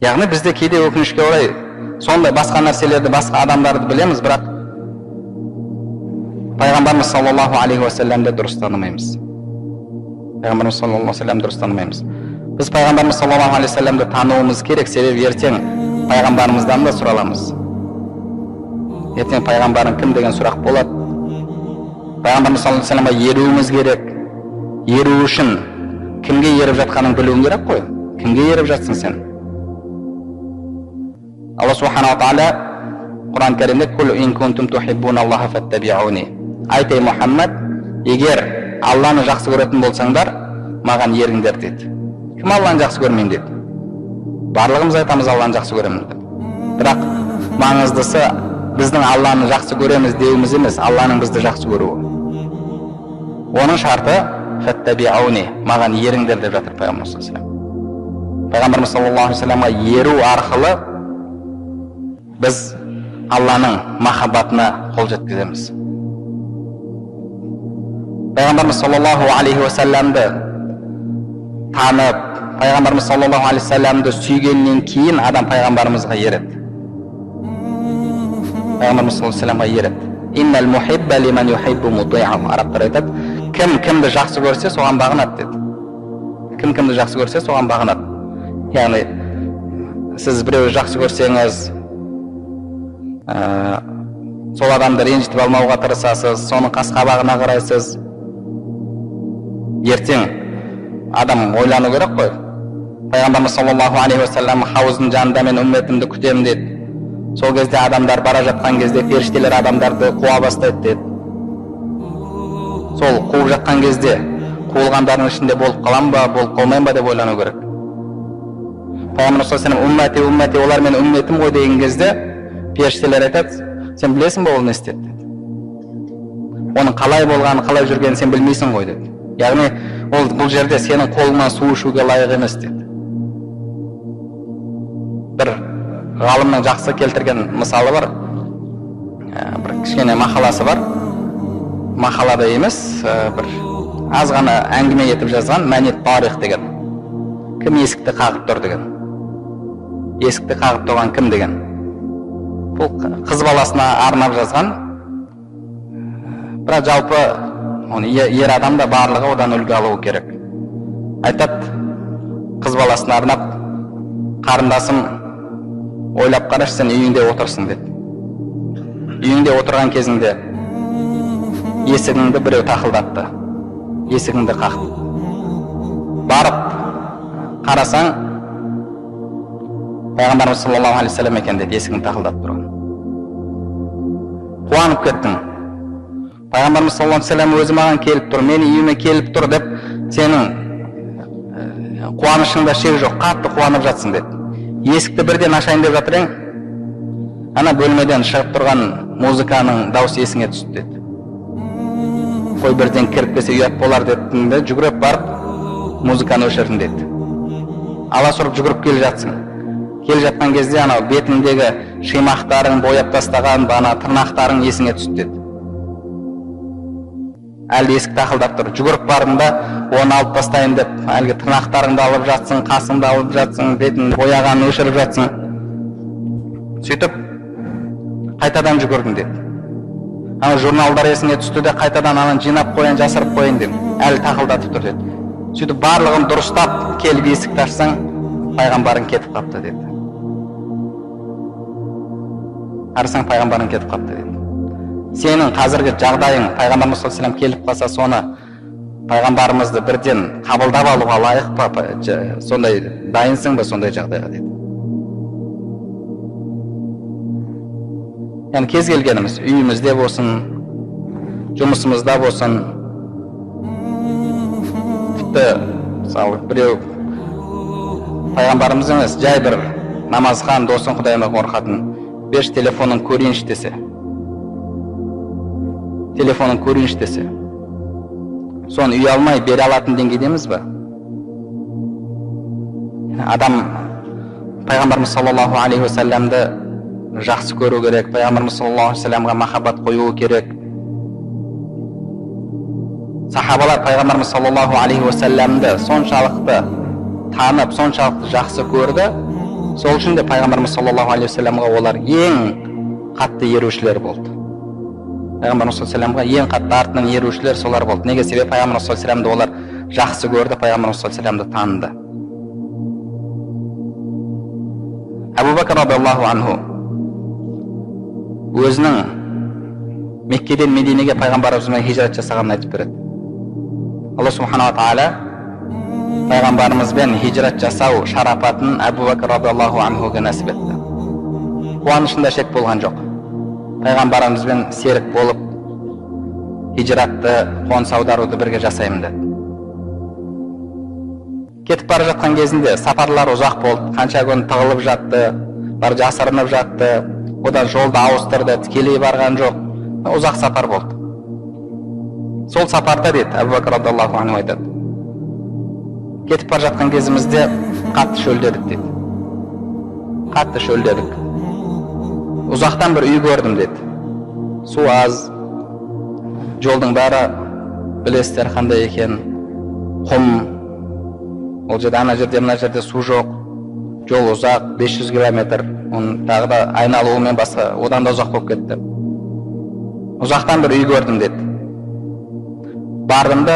Яғни бізде кейде өкінішке орай сондай басқа нәрселерді, басқа адамдарды білеміз, бірақ Пайғамбарымыз саллаллаху алейхи уассаламды дұрыс танымаймыз. Пайғамбарымыз саллаллаху алейхи уассаламды дұрыс танымаймыз. Біз Пайғамбарымыз саллаллаху алейхи уассаламды тануымыз керек, себебі ертең пайғамбарымыздан да сұраламыз. Ертең пайғамбарың кім деген сұрақ болады. Пайғамбарымыз саллаллаху алейхи уассаламға еруіміз керек. Еру үшін кімге еріп жатқанын білуің керек қой. Кімге еріп жатсың сен? Алла субханала тағала Құран кәрімде «Кул ин кунтум тухиббуналлаха фаттабиуни». Айт, ей Мұхаммад, егер Алланы жақсы көретін болсаңдар, маған еріңдер деді. Кім Алланы жақсы көрмеймін деді? Барлығымыз айтамыз Алланы жақсы көремін деп. Бірақ маңыздысы біздің Алланы жақсы көреміз деуіміз емес, Алланың бізді жақсы көруі. Оның шарты фаттабиуни, маған еріңдер деп жатыр Пайғамбарымыз саллаллаху алейхи вассалам. Пайғамбарымыз саллаллаху алейхи вассаламға еру арқылы біз Алланың махаббатына қол жеткіземіз. Пайғамбарымыз саллаллаху алейхи уассаламды танып, Пайғамбарымыз саллаллаху алейхи уассаламды сүйгеннен кейін адам пайғамбарымызға ереді. Пайғамбарымыз саллаллаху алейхи уассаламға ереді. Иннал мухибба лиман юхиббу мути'у. Арабтар айтады, кім кімді жақсы көрсе, соған бағынады деді. Кім кімді жақсы көрсе, соған бағынады. Яғни сіз біреуді жақсы көрсеңіз, сол адамды ренжітіп алмауға тырысасыз, соның қас қабағына қарайсыз. Ертең адам ойлану керек қой. Пайғамбарымыз саллаллаху алейхи уассалам хауыздың жанында мен үмметімді күтемін деді. Сол кезде адамдар бара жатқан кезде періштелер адамдарды қуа бастайды деді. Сол қуып жатқан кезде қуылғандардың ішінде болып қалам ба, болып қалмайын ба деп ойлану керек. Пайғамбарымыз саллаллаху алейхи уассалам уммати, уммати, олар менің үмметім ғой деген кезде періштелер айтады, сен білесің бе ол не істеді деді. Оның қалай болғанын, қалай жүргенін сен білмейсің ғой деді. Яғни ол бұл жерде сенің қолыңнан су ішуге лайық емес деді. Бір ғалымның жақсы келтірген мысалы бар, бір кішкене мақаласы бар. Мақалада емес, бір аз ғана әңгіме етіп жазған Мәнет Тарих деген. Кім есікті қағып тұр деген. Есікті қағып тұрған кім деген. Бұл қыз баласына арнап жазған. Бірақ жалпы оны ер адам да барлығы одан үлгі алуы керек. Айтады, қыз баласына арнап, қарындасым, ойлап қарашы, сен үйіңде отырсың деді. Үйіңде отырған кезіңде есігіңді біреу тақылдатты, есігіңді қақты. Барып қарасаң, Пайғамбарымыз саллаллаху алейхи вассалам екен деді, есігін тақылдатып тұрған. Қуанып кеттің. Пайғамбарымыз саллаллаху алейхи вассалам өзі маған келіп тұр, менің үйіме келіп тұр деп сенің қуанышыңда шек жоқ, қатты қуанып жатсың деді. Есікті бірден ашайын деп жатыр ең, ана бөлмеден шығып тұрған музыканың дауысы есіңе түсті деді. Қой бірден кіріп келсе ұят болар деттің де, жүгіріп барып музыканы өшірдің деді. Аласұрып жүгіріп келе жатсың. Келе жатқан кезде анау бетіңдегі шимақтарың бояп тастаған, бана тырнақтарың есіңе түсті деді. Әлі есік тақылдап тұр. Жүгіріп бардың да оны алып тастайын деп, әлгі тырнақтарыңды алып жатсың, қасыңды алып жатсың, бетін бояғанын өшіріп жатсың. Сөйтіп қайтадан жүгірдің деді. Ана журналдар есіңе түсті де, қайтадан ананы жинап қояйын, жасырып қояйын дедім. Әлі тақылдатып тұр деді. Сөйтіп барлығын дұрыстап келіп есікті ашсаң, пайғамбарың кетіп қапты деді. Қарасаң пайғамбарың кетіп қапты деді. Сенің қазіргі жағдайың, пайғамбарымыз саллаллаху алейхи вассалам келіп қалса, соны пайғамбарымызды бірден қабылдап алуға лайық па, сондай дайынсың ба сондай жағдайға деді. Яғни кез келгеніміз үйімізде болсын, жұмысымызда болсын, тіпті мысалы біреу пайғамбарымыз емес, жай бір намазхан досың Құдайдан қорқатын, берші телефонын көрейінші десе, телефонын көрейінші десе, соны ұялмай бере алатын деңгейдеміз бе? Адам пайғамбарымыз саллаллаху алейхи уассаламды жақсы көру керек, пайғамбарымыз саллаллаху алейхи уассаламға махаббат қоюы керек. Сахабалар пайғамбарымыз саллаллаху алейхи уассаламды соншалықты танып, соншалықты жақсы көрді, Сол үшін де пайғамбарымыз саллаллаху алейхи уассаламға олар ең қатты ерушілер болды. Пайғамбарымыз саллаллаху алейхи уассаламға ең қатты артынан ерушілер солар болды. Неге? Себебі пайғамбарымыз саллаллаху алейхи уассаламды олар жақсы көрді, пайғамбарымыз саллаллаху алейхи уассаламды таныды. Әбу Бәкір радиаллаху анху өзінің Меккеден Мединеге пайғамбарымызбен хижрат жасағанын айтып береді. Алла субханала тағала пайғамбарымызбен хижрат жасау шарапатын Әбу Бәкір радиаллаху анхуға нәсіп етті. Қуанышында шек болған жоқ. Пайғамбарымызбен серік болып хижратты, қоныс аударуды бірге жасаймын деді. Кетіп бара жатқан кезінде сапарлар ұзақ болды, қанша күн тығылып жатты, бар жасырынып жатты, одан жолды ауыстырды, тікелей барған жоқ, ұзақ сапар болды. Сол сапарда дейді, Әбу Бәкір радиаллаху анху айтады, кетіп бара жатқан кезімізде қатты шөлдедік дейді. Қатты шөлдедік. Ұзақтан бір үй көрдім деді. Су аз, жолдың бәрі білесіздер қандай екен, құм, ол жерде ана жерде мына жерде су жоқ, жол ұзақ, 500 километр, оның тағы да айналуымен басқа, одан да ұзақ болып кетті. Ұзақтан бір үй көрдім деді. Бардым да,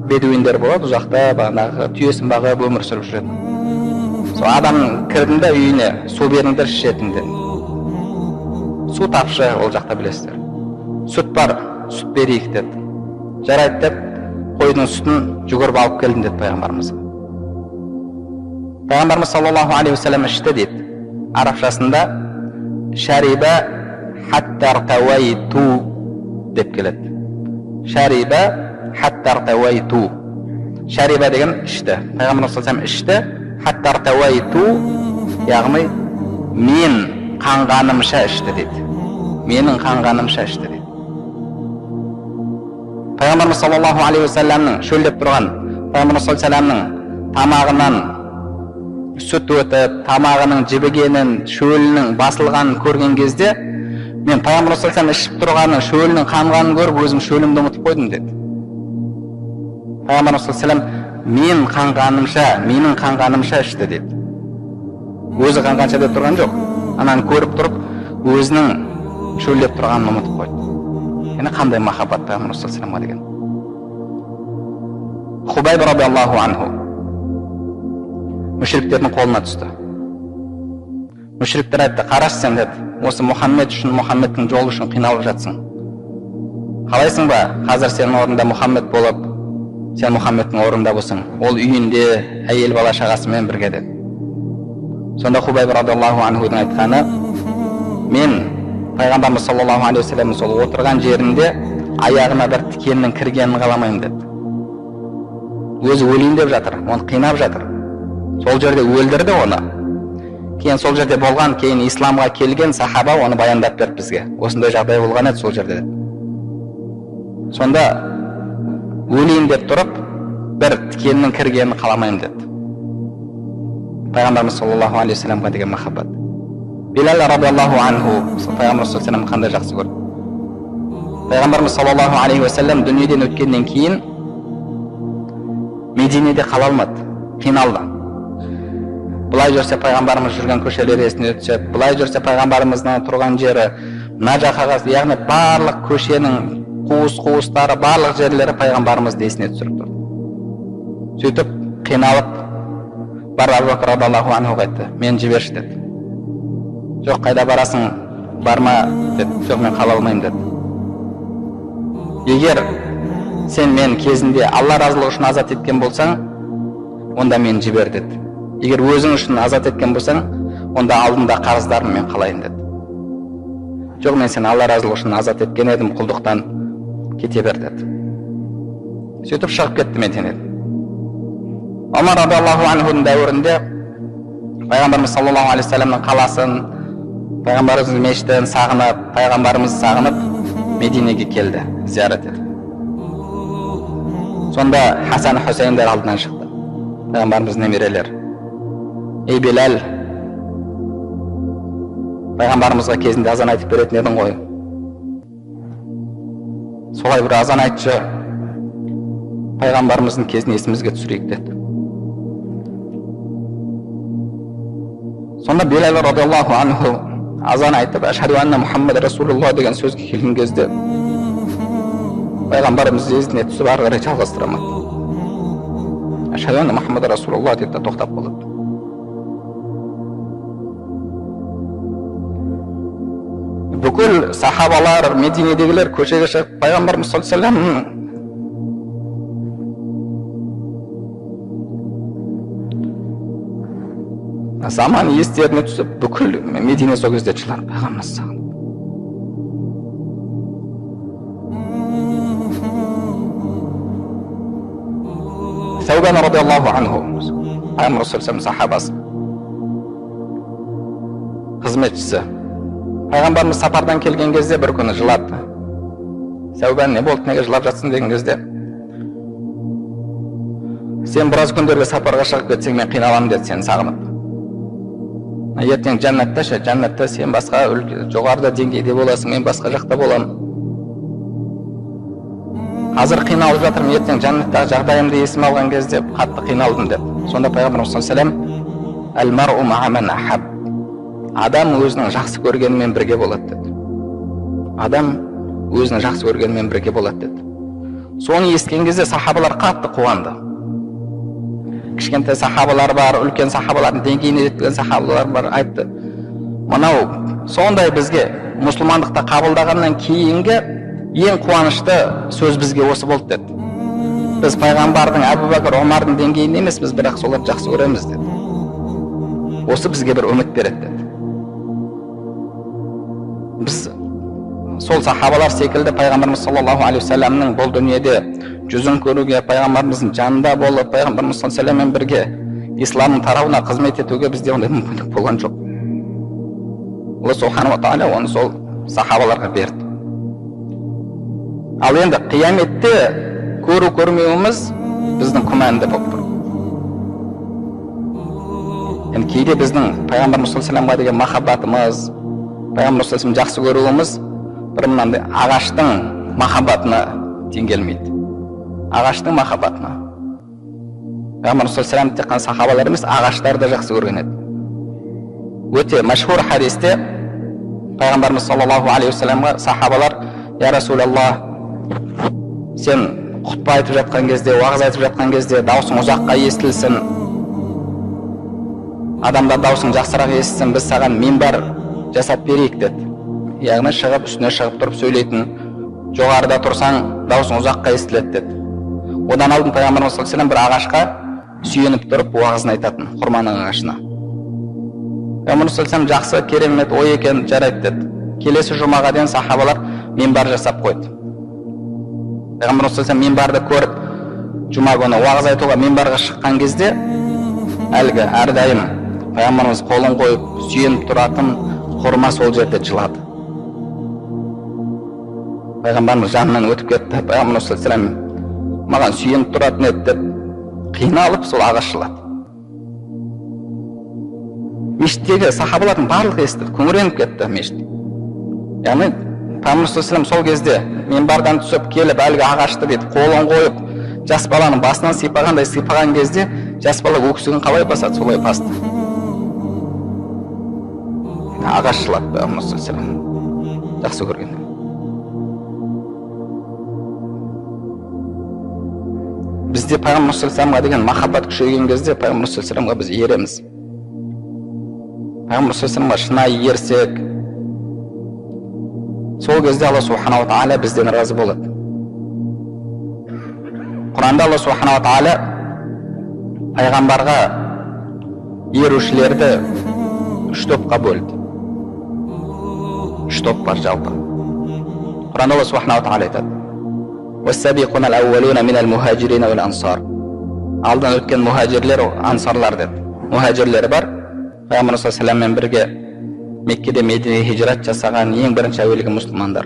бедуиндер болады ұзақта, бағанағы түйесін бағып өмір сүріп жүреді. Сол адам кірдім да үйіне, су беріңдер ішетін деді. Су тапшы ол жақта білесіздер. Сүт бар, сүт берейік деді. Жарайды деп қойдың сүтін жүгіріп алып келдім деді пайғамбарымызға. Пайғамбарымыз саллаллаху алейхи уассалам ішті дейді. Арабшасында шариба хаттартауайту деп келеді. Шариба хаттартауайту. Шариба деген ішті. Пайғамбарымыз саллаллаху алейхи уассалам ішті. Хаттартауайту, яғни мен қанғанымша ішті дейді. Менің қанғанымша ішті дейді. Пайғамбарымыз саллаллаху алейхи уассаламның шөлдеп тұрған, пайғамбарымыз саллаллаху алейхи уассаламның тамағынан сүт өтіп, тамағының жібігенін, шөлінің басылғанын көрген кезде, мен пайғамбарымыз саллаллаху алейхи уассалам ішіп тұрғанын, шөлінің қанғанын көріп, өзім шөлімді ұмытып қойдым деді. Пайғамбарымыз саллаллаху алейхи уассалам мен қанғанымша, менің қанғанымша ішті деді. Өзі қанғанша деп тұрған жоқ. Ананы көріп тұрып, өзінің шөлдеп тұрғанын ұмытып қойды. Яғни қандай махаббат пайғамбарымыз саллаллаху алейхи уассаламға деген. Хубайб радиаллаху анху мүшриктердің қолына түсті. Мүшриктер айтты, қарашы сен деді, осы Мұхаммед үшін, Мұхаммедтің жолы үшін қиналып жатсың. Қалайсың ба, қазір сенің орнында Мұхаммед болып, сен Мұхаммедтің орнында болсаң, ол үйінде әйел бала шағасымен бірге деді. Сонда Хубайб радиаллаху анхудың айтқаны, мен пайғамбарымыз саллаллаху алейхи уассалам сол отырған жерінде аяғына бір тікеннің кіргенін қаламаймын деді. Өзі өлейін деп жатыр, оны қинап жатыр. Сол жерде өлдірді оны. Кейін сол жерде болған, кейін исламға келген сахаба оны баяндап берді бізге. Осындай жағдай болған еді сол жерде деді. Сонда өлейін деп тұрып, бір тікеннің кіргенін қаламаймын деді. Пайғамбарымыз саллаллаху алейхи уассаламға деген махаббат. Билал радиаллаху анху пайғамбарымыз саллаллаху алейхи уассалам қандай жақсы көрді. Пайғамбарымыз саллаллаху алейхи уассалам дүниеден өткеннен кейін Мединеде қала алмады, қиналды. Былай жүрсе пайғамбарымыз жүрген көшелер есіне түседі, былай жүрсе пайғамбарымыздың тұрған жері, мына жаққа, яғни барлық көшенің қуыс-қуыстары, барлық жерлері пайғамбарымызды есіне түсіріп тұрды. Сөйтіп қиналып бар Әбу Бәкір радиаллаху анхуға айтты, мен жіберші деді. Жоқ, қайда барасың, барма деді. Жоқ, мен қала алмаймын деді. Егер сен мен кезінде Алла разылығы үшін азат еткен болсаң, онда мен жібер деді. Егер өзің үшін азат еткен болсаң, онда алдында қарыздарым мен қалайын деді. Жоқ, мен сені Алла разылығы үшін азат еткен едім, құлдықтан кете бер деді. Сөйтіп шығып кетті Мединеден. Омар радиаллаху анхудың дәуірінде пайғамбарымыз саллаллаху алейхи уассаламның қаласын, пайғамбарымыздың мешітін сағынып, пайғамбарымызды сағынып Мединеге келді, зиярат етіп. Сонда Хасан Хусейндер алдынан шықты, пайғамбарымыздың немерелері. Ей Билал, пайғамбарымызға кезінде азан айтып беретін едің ғой, солай бір азан айтшы, пайғамбарымыздың кезін есімізге түсірейік деді. Сонда Билал радиаллаху анху азан айтып, ашхаду анна Мухаммад расулуллах деген сөзге келген кезде пайғамбарымыз езіне түсіп, ары қарай жалғастыра алмады. Ашхаду анна Мухаммад расулуллах деп те тоқтап қалады. Бүкіл сахабалар, Мединедегілер көшеге шығып, пайғамбарымыз саллаллаху алейхи вассалам заман естеріне түсіп, бүкіл Медине сол кезде жылады, пайғамбарымыз сағынып. Сәубан радиаллаху анху, пайғамбар саллаллаху алейхи вассалам сахабасы, қызметшісі. Пайғамбарымыз сапардан келген кезде бір күні жылады. Сәубан, не болды, неге жылап жатсың деген кезде, сен біраз күндерге сапарға шығып кетсең, мен қиналамын деді, сені сағынып. Ертең жәннатта ше, жәннатта сен басқа жоғарыда деңгейде боласың, мен басқа жақта боламын. Қазір қиналып жатырмын, ертең жәннаттағы жағдайымды есіме алған кезде қатты қиналдым деп. Сонда пайғамбарымыз саллаллаху алейхи вассалам, әл-мару ма'a ман ахаб, адам өзінің жақсы көргенімен бірге болады деді. Адам өзінің жақсы көргенімен бірге болады деді. Соны естіген кезде сахабалар қатты қуанды. Кішкентай сахабалар бар, үлкен сахабалардың деңгейіне жеткен сахабалар бар, айтты: мынау сондай бізге мұсылмандықты қабылдағаннан кейінгі ең қуанышты сөз бізге осы болды деді. Біз пайғамбардың, Әбу Бәкір, Омардың деңгейінде емеспіз, бірақ соларды жақсы көреміз деді. Осы бізге бір үміт береді деді. Біз сол сахабалар секілді пайғамбарымыз саллаллаху алейхи уассаламның бұл дүниеде жүзін көруге, пайғамбарымыздың жанында болып, пайғамбарымыз саллаллаху алейхи уассаламмен бірге исламның тарауына қызмет етуге бізде ондай мүмкіндік болған жоқ. Алла субханала тағала оны сол сахабаларға берді. Ал енді қияметте көру көрмеуіміз біздің күмәнді болып тұр. Енді кейде біздің пайғамбарымыз саллаллаху алейхи уассаламға деген махаббатымыз, пайғамбарымыз саллаллаху алейхи уассалам жақсы көруіміз бір мынандай ағаштың махаббатына тең келмейді. Ағаштың махаббатына. Пайғамбарымыз саллаллаху алейхи уассалам тек қана сахабалар емес, ағаштарды жақсы көрген еді. Өте мәшһүр хадисте пайғамбарымыз саллаллаху алейхи уассаламға сахабалар: «Я Расулаллах, сен құтпа айтып жатқан кезде, уағыз айтып жатқан кезде даусың ұзаққа естілсін, адамдар даусың жақсырақ естісін, біз саған минбар жасап берейік» деді. Яғни шығып, үстіне шығып тұрып сөйлейтін, жоғарыда тұрсаң даусың ұзаққа естіледі деді. Одан алдын пайғамбарымыз саллаллаху алейхи уассалам бір ағашқа сүйеніп тұрып уағызын айтатын, құрманың ағашына. Пайғамбарымыз саллаллаху алейхи уассалам жақсы, керемет ой екен, жарайды деді. Келесі жұмаға дейін сахабалар минбар жасап қойды. Пайғамбарымыз саллаллаху алейхи уассалам минбарды көріп, жұма күні уағыз айтуға минбарға шыққан кезде, әлгі әрдайым пайғамбарымыз қолын қойып сүйеніп тұратын құрма сол жерде жылады. Пайғамбарымыз жанынан өтіп кетті. Пайғамбарымыз саллаллаху алейхи уассалам маған сүйеніп тұратын еді деп қиналып сол ағаш жылады. Мешіттегі сахабалардың барлығы естіді, күңіреніп кетті мешіт. Яғни пайғамбарымыз саллаллаху алейхи уассалам сол кезде минбардан түсіп келіп әлгі ағашты бүйтіп қолын қойып жас баланың басынан сипағандай сипаған кезде жас бала өксігін қалай басады, солай басты. Ағаш жылады пайғамбарымыз саллаллаху алейхи уассалам жақсы көрген. Бізде пайғамбарымыз саллаллаху алейхи уассаламға деген махаббат күшейген кезде пайғамбарымыз саллаллаху алейхи уассаламға біз ереміз. Пайғамбарымыз саллаллаху алейхи уассаламға шынайы ерсек, сол кезде Алла субханала тағала бізден разы болады. Құранда Алла субханала тағала пайғамбарға ерушілерді үш топқа бөлді. Үш топ бар жалпы. Құранда Алла субханала тағала айтады: «Уассабиқуна ал-ауалуна минал мухажирина вал ансар». Алдан өткен мухажирлер, ансарлар деді. Мухажирлер бар, пайғамбарымыз саллаллаху алейхи уассаламмен бірге Меккеде Мединеге хижрат жасаған ең бірінші әуелгі мұсылмандар.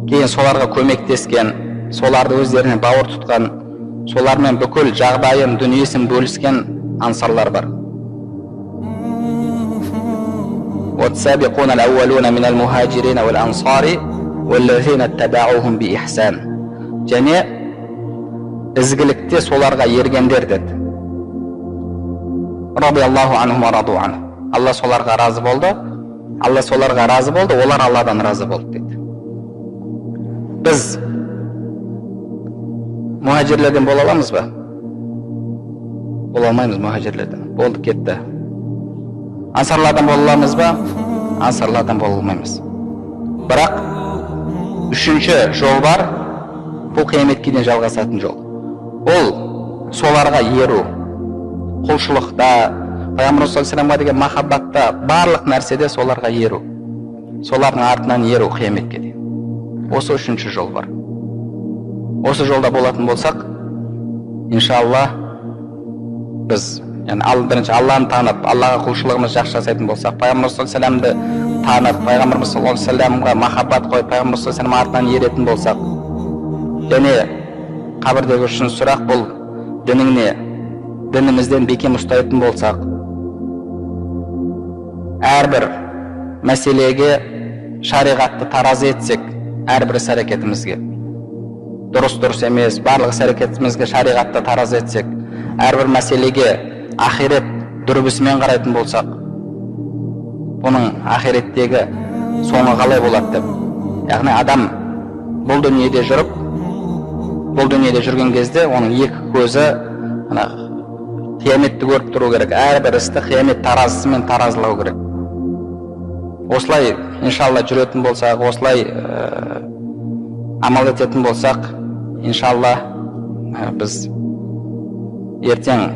Кейін соларға көмектескен, соларды өздеріне бауыр тұтқан, солармен бүкіл жағдайын, дүниесін бөліскен ансарлар бар. «Уассабиқуна ал-ауалуна минал мухажирина вал ансари уаллазина аттабаухум би ихсан». Және ізгілікте соларға ергендер деді. Радиаллаху анхум ва раду анху. Алла соларға разы болды, Алла соларға разы болды, олар Алладан разы болды дейді. Біз мұхажирлерден бола аламыз ба? Бола алмаймыз мұхажирлерден. Болды, кетті. Ансарлардан бола аламыз ба? Ансарлардан бола алмаймыз. Бірақ үшінші жол бар, бұл қияметке дейін жалғасатын жол. Ол соларға еру, құлшылықта, Пайғамбарымыз саллаллаху алейхи деген махаббатта, барлық нәрседе соларға еру, солардың артынан еру қияметке дейін. Осы үшінші жол бар. Осы жолда болатын болсақ, иншалла біз, яғни бірінші Алланы танып, Аллаға құлшылығымызды жақсы жасайтын болсақ, Пайғамбарымыз саллаллаху алейхи вассаламды танып, Пайғамбарымыз саллаллаху алейхи вассаламға махаббат қойып, Пайғамбарымыз саллаллаху алейхи вассалам артынан еретін болсақ, және қабірдегі үшінші сұрақ бұл дініңне, дінімізден бекем ұстайтын болсақ, әрбір мәселеге шариғатты таразы етсек, әрбір іс әрекетімізге дұрыс дұрыс емес, барлық іс әрекетімізге шариғатты таразы етсек, әрбір мәселеге ақирет дүрбісімен қарайтын болсақ, бұның ақиреттегі соңы қалай болады деп. Яғни адам бұл дүниеде жүріп, бұл дүниеде жүрген кезде оның екі көзі ана қияметті көріп тұру керек, әрбір істі қиямет таразысымен таразылау керек. Осылай иншалла жүретін болсақ, осылай амал ететін болсақ, иншалла біз ертең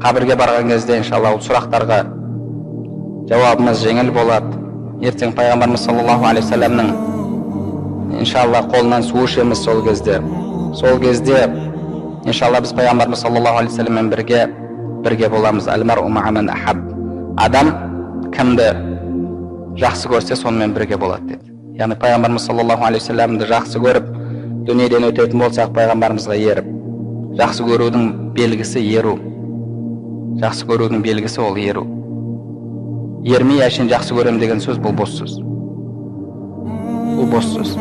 қабірге барған кезде иншалла ол сұрақтарға жауабымыз жеңіл болады. Ертең Пайғамбарымыз саллаллаху алейхи уассаламның иншалла қолынан су ішеміз сол кезде. Сол кезде иншалла біз Пайғамбарымыз саллаллаху алейхи уассаламмен бірге боламыз. Әл-мару ма'a ман ахаб. Адам кімді жақсы көрсе, сонымен бірге болады деді. Яғни Пайғамбарымыз саллаллаху алейхи уассаламды жақсы көріп, дүниеден өтетін болсақ, Пайғамбарымызға еріп. Жақсы көрудің белгісі еру. Жақсы көрудің белгісі ол еру. Ермей әшейін жақсы көрем деген сөз бұл бос сөз. Бұл бос сөз.